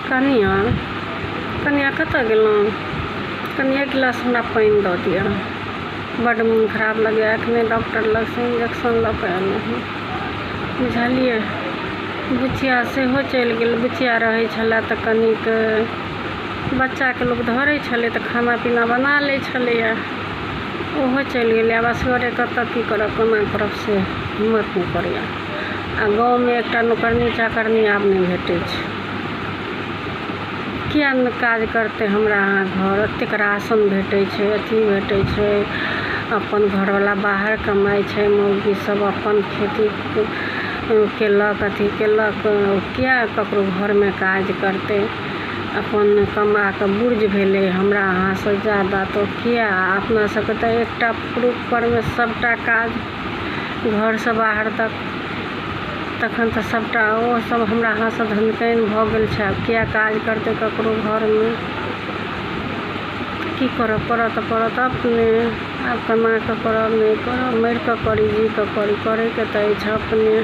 कनिआँ, कनिआँ कतऽ गेलहुँ? कनि एक गिलास हमरा पानि दऽ दिअ। बड्ड मोन खराब लगैए। एखने डॉक्टर लगसँ इंजेक्शन लऽ कऽ एलहुँ हँ, बुझलियै? बुचिया सेहो चलि गेल। बुचिया रहै छलए तऽ कनिक बच्चाके लोक धरै छलै तऽ खाना पीना बना लै छलैए। ओहो चलि गेलै। आब असगरे कतऽ की करब, कोना करब, से हिम्मत नहि करैए। आ गाँवमे एकटा नौकरनी चाकरनी आब नहि भेटै छै। किया नहि काज करतै हमरा अहाँ घर? एतेक राशन भेटै छै, अथी भेटै छै। अपन घरवला बाहर कमाइ छै, मौगी सब अपन खेती केलक, अथी केलक। किया ककरो घरमे काज करतै? अपन कमा कऽ बुर्ज भेलै हमरा अहाँसँ ज्यादा, तऽ किया? अपना सबके तऽ एकटा पुरुख परमे सबटा काज, घरसँ बाहर तक। तखन तऽ सबटा ओ सब हमरा अहाँसँ धनकनि भऽ गेल छै। आब किया काज करतै ककरो घरमे? की करऽ पड़त? तऽ पड़त अपने। आब केना कऽ करब, नहि करब, मरि कऽ करी, जी कऽ करी, करैके तऽ अछि अपने।